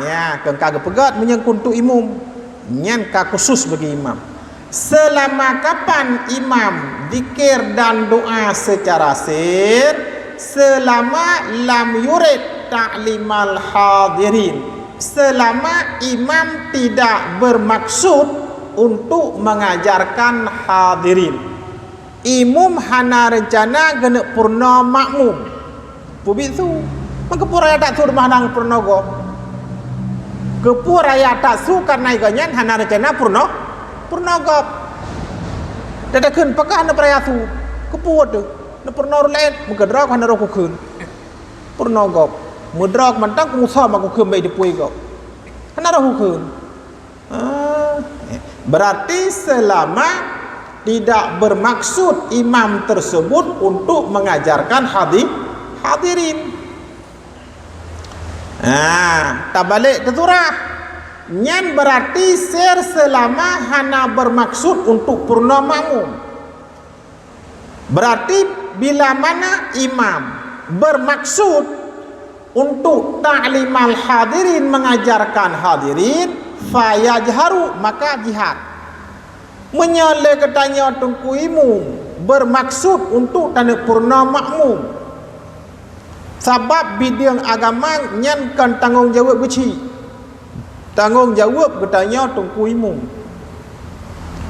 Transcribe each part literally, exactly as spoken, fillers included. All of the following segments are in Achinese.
Ya, keu ka geupeugét meunyoe keu untuk imum, nyan ka khusus bagi imam. Selama kapan imam zikir dan doa secara sir? Selama lam yurid ta'limal hadirin. Selama imam tidak bermaksud untuk mengajarkan hadirin. Imum hana reuncana geuneuk peurunoe makmum. Peubit su. Meukeupue raya that su teuma hana peurunoe gob? Keupue raya that su kareuna gobnyan hana reuncana peurunoe, peurunoe gob. Teutakheun pakon neupeuraya su? Keupue teuh? Neupeurunoe ureuëng laén, meukeudroe hana roh kukheun. Peurunoe gob. Meudroe mantong kumusoe mak kukheun bak teupui gob. Hana roh kukheun. Ah, berarti selama tidak bermaksud imam tersebut untuk mengajarkan hadi-, hadirin. Ah, tabalik teusurah. Nyan berarti sir selama hana bermaksud untuk peurunoe makmum. Berarti bila mana imam bermaksud untuk ta'limal hadirin, mengajarkan hadirin, fayajharu, maka jihar. Meunyoe lé geutanyoe teungku imum bermaksud untuk taneuk peurunoe makmum, sabab bideueng agama nyan kon tanggong jaweueb geuchik. Tanggong jaweueb geutanyoe teungku imum.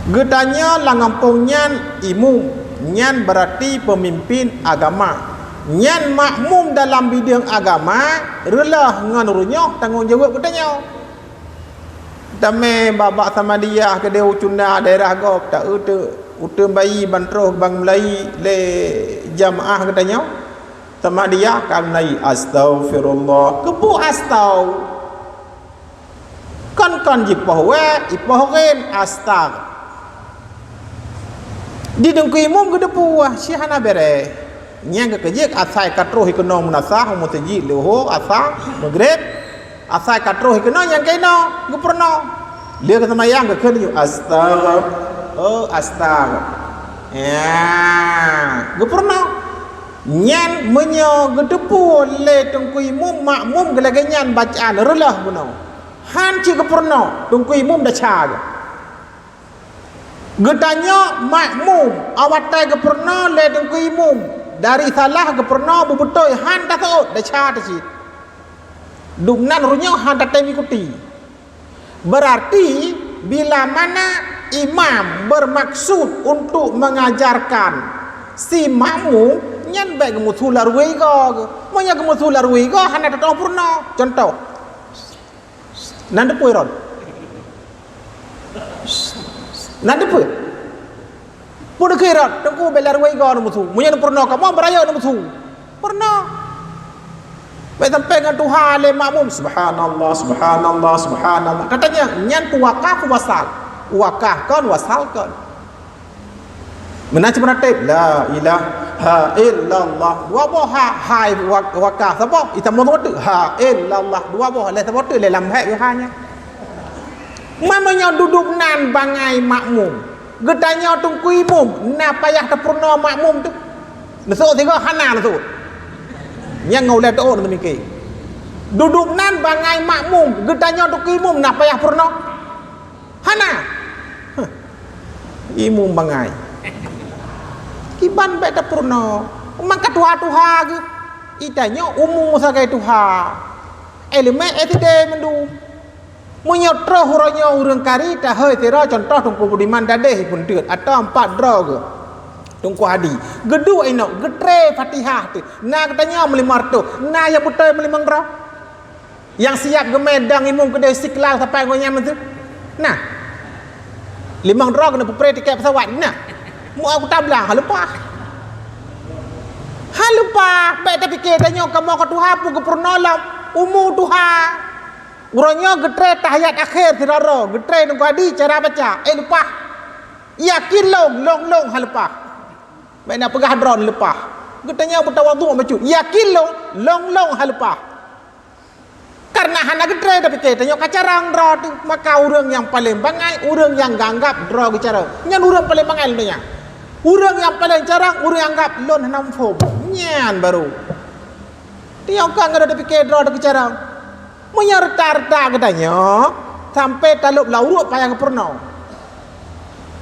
Geutanyoe lam gampông nyan imum, nyan berarti peumimpin agama. Nyan makmum dalam bideueng agama, reuloh ngon runoh tanggong jaweueb geutanyoe. Tamé babah Samadiyah keudeh u Cunda daerah gob, ta-eu teuk uteuen bayi ban troh ban mulai lé jamaah geutanyoe. Samadiyah ka mulai, "Astaghfirullah." Keupeue astau? Kon-kon jipoh wée, ipoh ren, astag. Di teungku imum geuteupue, si hana béré. Nyang geukeujeuk asai ka troh ikeunong meunasah, meuseujid, luho, asa, meugreb. Asai ka troh ikeunong nyang keunoe, geupeurunoe. Lheueh geuseumayang geukheun nyoe, astag. Oh, astag. Ya, geupeurunoe. Nyan meunyoe geuteupue lé teungku imum makmum geulagée nyan bacaan reuloh bunoe, han cit geupeurunoe, teungku imum desya geuh. Geutanyoe makmum, awai watée geupeurunoe lé teungku imum, dari salah geupeurunoe beubeutôi, han taseuôt, desya teuh cit. Dumnan runoe han tatem ikuti. Berarti bila mana imam bermaksud untuk mengajarkan si makmum, nyan bék geumeusu larue igoe geuh. Meunyoe geumeusu larue igoe, hana teutoh peurunoe. Contoh, nan teupeu rot. Nan teupeu. Peue keu rot, teungku bék larue igoe neumeusu. Meunyoe neupeurunoe kamoe, beurayeuk neumeusu. Peurunoe. Bék sampoe ngon tuha lé makmum, "Subhanallah, subhanallah, subhanallah." Katanya, nyan tu wakaf wasal. Wakaf kon, wasal kon. Meunan cit meuratéb, "La ilaha illallah." Dua boh ha, hai wa-, wakaf saboh, ita meuteuk, "Ha illallah." Dua boh, lé saboh teuk, lé lam hai ha nyan. Man meunyoe dudoe nan bangai makmum. Geutanyoe teungku imum, na payah tapeurunoe makmum teuh? Neuseuôt sigoe hana neuseuôt. Nyang ngon ulée teuôt neumike. Dudoe nan bangai makmum, geutanyoe teungku imum na payah peurunoe? Hana. Huh. Imum bangai. Kiban bék tapeurunoe. Maka tuha-tuha geuh. Itanyoe umu sagai tuha. Ileumé S D mandum. Meunyoe troh uroe nyoe ureuëng kari tahôi sidroe, contoh Teungku Budiman Dadeh peunteuet, atau empat droe geuh Teungku Hadi, geuduek inong geutré Fatihah teuh, na geutanyoe meulimong reutôh, na nyang beutôi meulimong droe? Nyang siab geumé dang imum keudeh Istiqlal sampai ngon nyan meunteuh? Nah, limong droe keuneuk peupré tiket pesawat, nah, muak kuta blang haleupah. Haleupah, bék tapike tanyoe kamoe ka tuha peue geupeurunoe lom umu tuha. Uroe nyoe geutré tahiyat akhé sidroe-droe, geutré Teungku Hadi cara baca, éh leupah. Yakin lôn, lôn-lôn haleupah. Bék na peugah droe leupah. Geutanyoe beutawadhu bacut. Yakin lôn, lôn-lôn haleupah. Kareuna hana geutré tapike tanyoe ka carông droe teuh, maka ureuëng nyang paleng bangai, ureuëng nyang geuanggab droe geucarông. Nyan ureuëng paleng bangai lam donya. Ureuëng nyang paleng carông, ureuëng anggab lôn hana muphom. Nyan baru. Tanyoe ka ngon tapike droe teuh geucarông. Meunyoe rata-rata geutanyoe sampai talop lam uruek payah geupeurunoe.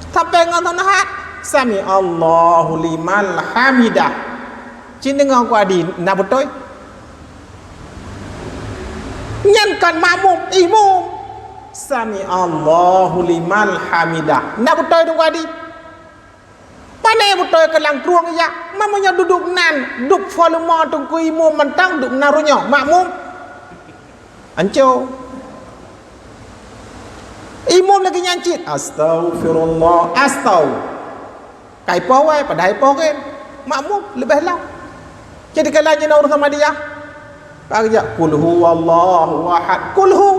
Sampai ngon teunahat, "Sami Allahu liman hamidah." Cit deungoe ku adi, na beutôi? Nyan kon makmum, imum. "Sami Allahu liman hamidah." Na beutôi deungoe ku adi? Pane beutôi keu lam krueng ijak, meunyoe dudoe nan, duek volume teungku imum mantong duek nan uroe nyoe, makmum. Anco. Imum lagèe nyan cit, "Astaghfirullah, astau." Kai poh wai, padahai poh gen. Makmum leubeh lam. Jadi kalau nyoe urusan Madiyah, ka geujak, "Qul huwallahu ahad." Qul hu,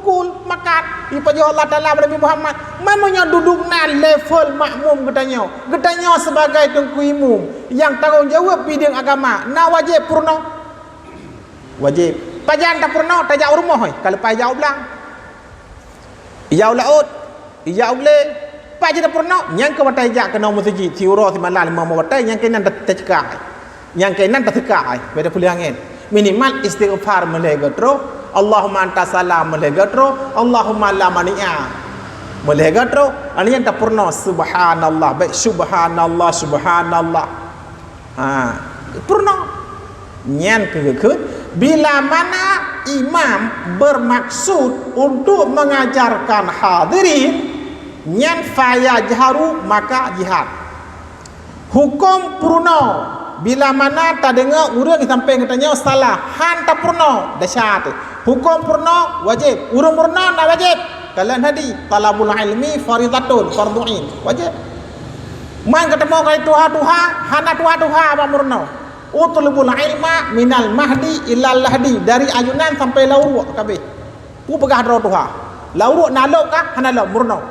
qul, makat. Ipajoh Allah Taala bak Nabi Muhammad. Meunyoe dudoe nan level makmum geutanyoe, geutanyoe sebagai teungku imum nyang tanggong jaweueb bidang agama, na wajéb peurunoe? Wajéb. Pajan tapeurunoe? Tajak u rumoh, eh, ka leupah ijak u blang. Ijak u laôt, ijak u glé. Pat jih tapeurunoe, nyan keuh watèe ijak keunoe meuseujid, siuroe simalam limong boh watèe, nyan keuh nan ta-, taceuka. Nyan keuh nan taseuka, eh, beda puléh angén. Minimal istighfar meulhèe geutroh, Allahumma anta salam meulhèe geutroh, Allahumma la mani'a meulhèe geutroh. Ani nyan tapeurunoe, subhanallah, baik subhanallah, subhanallah. Ha, peurunoe. Nyan keuh geukheun, bila mana imam bermaksud untuk mengajarkan hadirin, nyan fayajharu, maka jihar. Huköm peurunoe, bila mana tadeungoe ureueng sampoe geutanyoe salah, han tapeurunoe, desya teuh. Huköm peurunoe wajéb, ureueng meurunoe na wajéb. Kalon hadih, "Thalabul ilmi faridatun", fardhu ain, wajéb. Man geutanyoe keu tuha-tuha, hana tuha-tuha bak meurunoe. "Utlubul ilma minal mahdi ilal lahdi", dari ayunan sampoe lam uruek ka abéh. Peue peugah droe tuha? Lam uruek na lôb kah? Hana lôb, meurunoe.